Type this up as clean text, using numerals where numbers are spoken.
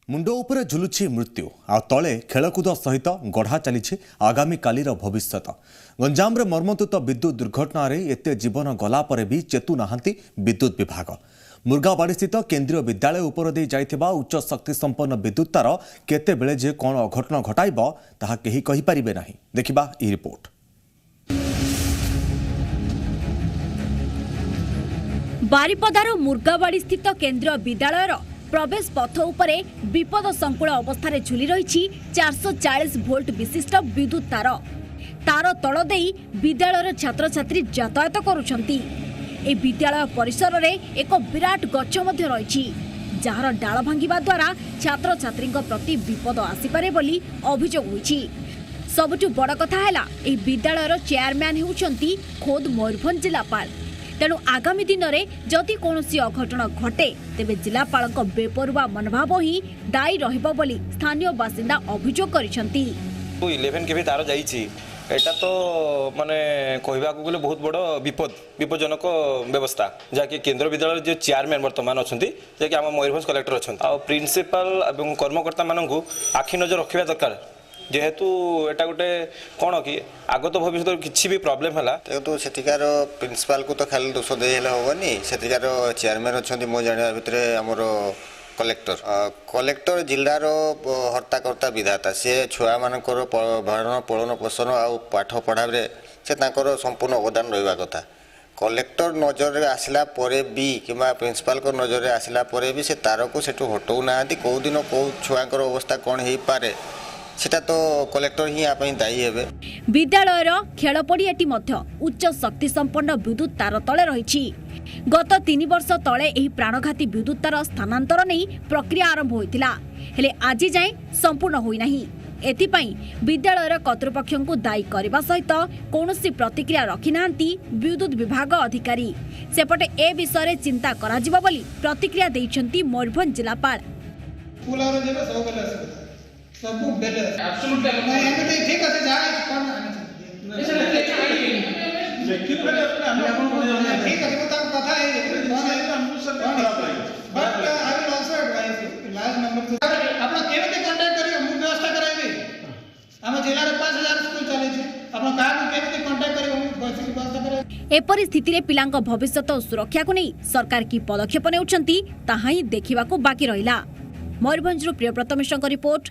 ମୁଣ୍ଡ ଉପରେ ଝୁଲୁଛି ମୃତ୍ୟୁ, ଆଉ ତଳେ ଖେଳକୁଦ ସହିତ ଗଢ଼ା ଚାଲିଛି ଆଗାମୀ କାଲିର ଭବିଷ୍ୟତ। ଗଞ୍ଜାମରେ ମର୍ମନ୍ତୁଦ ବିଦ୍ୟୁତ୍ ଦୁର୍ଘଟଣାରେ ଏତେ ଜୀବନ ଗଲା ପରେ ବି ଚେତୁ ନାହାନ୍ତି ବିଦ୍ୟୁତ୍ ବିଭାଗ। ମୁର୍ଗାବାଡ଼ିସ୍ଥିତ କେନ୍ଦ୍ରୀୟ ବିଦ୍ୟାଳୟ ଉପର ଦେଇ ଯାଇଥିବା ଉଚ୍ଚ ଶକ୍ତି ସମ୍ପନ୍ନ ବିଦ୍ୟୁତ୍ ତାର କେତେବେଳେ ଯେ କ'ଣ ଅଘଟଣ ଘଟାଇବ, ତାହା କେହି କହିପାରିବେ ନାହିଁ। ଦେଖିବା ଏହି ରିପୋର୍ଟ। ବାରିପଦାର ମୁର୍ଗାବାଡ଼ି ସ୍ଥିତ କେନ୍ଦ୍ରୀୟ ବିଦ୍ୟାଳୟର ପ୍ରବେଶ ପଥ ଉପରେ ବିପଦ ସଂକୁଳ ଅବସ୍ଥାରେ ଝୁଲି ରହିଛି 440 ଭୋଲ୍ଟ ବିଶିଷ୍ଟ ବିଦ୍ୟୁତ୍ ତାର। ତାର ତଳ ଦେଇ ବିଦ୍ୟାଳୟର ଛାତ୍ରଛାତ୍ରୀ ଯାତାୟାତ କରୁଛନ୍ତି। ଏହି ବିଦ୍ୟାଳୟ ପରିସରରେ ଏକ ବିରାଟ ଗଛ ମଧ୍ୟ ରହିଛି, ଯାହାର ଡାଳ ଭାଙ୍ଗିବା ଦ୍ୱାରା ଛାତ୍ରଛାତ୍ରୀଙ୍କ ପ୍ରତି ବିପଦ ଆସିପାରେ ବୋଲି ଅଭିଯୋଗ ହୋଇଛି। ସବୁଠୁ ବଡ଼ କଥା ହେଲା, ଏହି ବିଦ୍ୟାଳୟର ଚେୟାରମ୍ୟାନ୍ ହେଉଛନ୍ତି ଖୋଦ୍ ମୟୂରଭଞ୍ଜ ଜିଲ୍ଲାପାଳ। ତେଣୁ ଆଗାମୀ ଦିନରେ ଯଦି କୌଣସି ଅଘଟଣ ଘଟେ, ତେବେ ଜିଲ୍ଲାପାଳଙ୍କ ବେପରୁଆ ମନୋଭାବ ହିଁ ଦାୟୀ ରହିବ ବୋଲି ସ୍ଥାନୀୟ ବାସିନ୍ଦା ଅଭିଯୋଗ କରିଛନ୍ତି। 11 କେଭି ତାର ଯାଇଛି, ଏଇଟା ତ ମାନେ କହିବାକୁ ଗଲେ ବହୁତ ବଡ଼ ବିପଦ, ବିପଜ୍ଜନକ ବ୍ୟବସ୍ଥା, ଯାହାକି କେନ୍ଦ୍ର ବିଦ୍ୟାଳୟର ଯେଉଁ ଚେୟାରମ୍ୟାନ୍ ବର୍ତ୍ତମାନ ଅଛନ୍ତି, ଯାହାକି ଆମ ମୟୂରଭଞ୍ଜ କଲେକ୍ଟର ଅଛନ୍ତି, ଆଉ ପ୍ରିନ୍ସିପାଲ ଏବଂ କର୍ମକର୍ତ୍ତାମାନଙ୍କୁ ଆଖି ନଜର ରଖିବା ଦରକାର, ଯେହେତୁ ଏଟା ଗୋଟେ କ'ଣ କି ଆଗତ ଭବିଷ୍ୟତରେ କିଛି ବି ପ୍ରୋବ୍ଲେମ୍ ହେଲା। ଦେଖନ୍ତୁ, ସେଠିକାର ପ୍ରିନ୍ସିପାଲକୁ ତ ଖାଲି ଦୋଷ ଦେଇ ହେଲେ ହେବନି। ସେଠିକାର ଚେୟାରମ୍ୟାନ୍ ଅଛନ୍ତି ମୋ ଜାଣିବା ଭିତରେ ଆମର କଲେକ୍ଟର। କଲେକ୍ଟର ଜିଲ୍ଲାର ହର୍ତ୍ତାକର୍ତ୍ତା ବିଧାତା। ସେ ଛୁଆମାନଙ୍କର ଭରଣ ପୋଷଣ ପୋଷଣ ଆଉ ପାଠ ପଢ଼ାରେ ସେ ତାଙ୍କର ସମ୍ପୂର୍ଣ୍ଣ ଅବଦାନ ରହିବା କଥା। କଲେକ୍ଟର ନଜରରେ ଆସିଲା ପରେ ବି କିମ୍ବା ପ୍ରିନ୍ସିପାଲଙ୍କ ନଜରରେ ଆସିଲା ପରେ ବି ସେ ତାରକୁ ସେଠୁ ହଟଉନାହାନ୍ତି। କେଉଁ ଦିନ କେଉଁ ଛୁଆଙ୍କର ଅବସ୍ଥା କ'ଣ ହେଇପାରେ, ସେଟା ତ କଲେକ୍ଟର ହିଁ ୟା ପାଇଁ ଦାୟୀ ହେବେ। ବିଦ୍ୟାଳୟର ଖେଳ ପଡ଼ିଆଟି ମଧ୍ୟ ଉଚ୍ଚ ଶକ୍ତି ସମ୍ପନ୍ନ ବିଦ୍ୟୁତ୍ ତାର ତଳେ ରହିଛି। ଗତ 3 ବର୍ଷ ତଳେ ଏହି ପ୍ରାଣଘାତୀ ବିଦ୍ୟୁତ୍ ତାର ସ୍ଥାନାନ୍ତର ନେଇ ପ୍ରକ୍ରିୟା ଆରମ୍ଭ ହୋଇଥିଲା, ହେଲେ ଆଜି ଯାଏଁ ସମ୍ପୂର୍ଣ୍ଣ ହୋଇନାହିଁ। ଏଥିପାଇଁ ବିଦ୍ୟାଳୟର କର୍ତ୍ତୃପକ୍ଷଙ୍କୁ ଦାୟୀ କରିବା ସହିତ କୌଣସି ପ୍ରତିକ୍ରିୟା ରଖିନାହାନ୍ତି ବିଦ୍ୟୁତ୍ ବିଭାଗ ଅଧିକାରୀ। ସେପଟେ ଏ ବିଷୟରେ ଚିନ୍ତା କରାଯିବ ବୋଲି ପ୍ରତିକ୍ରିୟା ଦେଇଛନ୍ତି ମୟୂରଭଞ୍ଜ ଜିଲ୍ଲାପାଳ। ସବୁବେଳେ ଏମିତି ଠିକ ଅଛି, ଯାହା କ'ଣ ଠିକ ଅଛି, ମୁଁ ତାଙ୍କ କଥା ହେଇଯାଇଛି, but I will also advise you large number. ଆପଣ କେମିତି କଣ୍ଟାକ୍ଟ କରିବେ, ମୁଁ ବ୍ୟବସ୍ଥା କରାଇବି। ଆମ ଜିଲ୍ଲାରେ 5000 ସ୍କୁଲ ଚାଲିଛି। ଆପଣ କାହାକୁ କେମିତି କଣ୍ଟାକ୍ଟ କରିବେ, ମୁଁ ବସିକି ବ୍ୟବସ୍ଥା କରାଇବି। ଏପରି ସ୍ଥିତିରେ ପିଲାଙ୍କ ଭବିଷ୍ୟତ ଓ ସୁରକ୍ଷାକୁ ନେଇ ସରକାର କି ପଦକ୍ଷେପ ନେଉଛନ୍ତି, ତାହା ହିଁ ଦେଖିବାକୁ ବାକି ରହିଲା। ମୟୂରଭଞ୍ଜରୁ ପ୍ରିୟବ୍ରତ ମିଶ୍ରଙ୍କ ରିପୋର୍ଟ,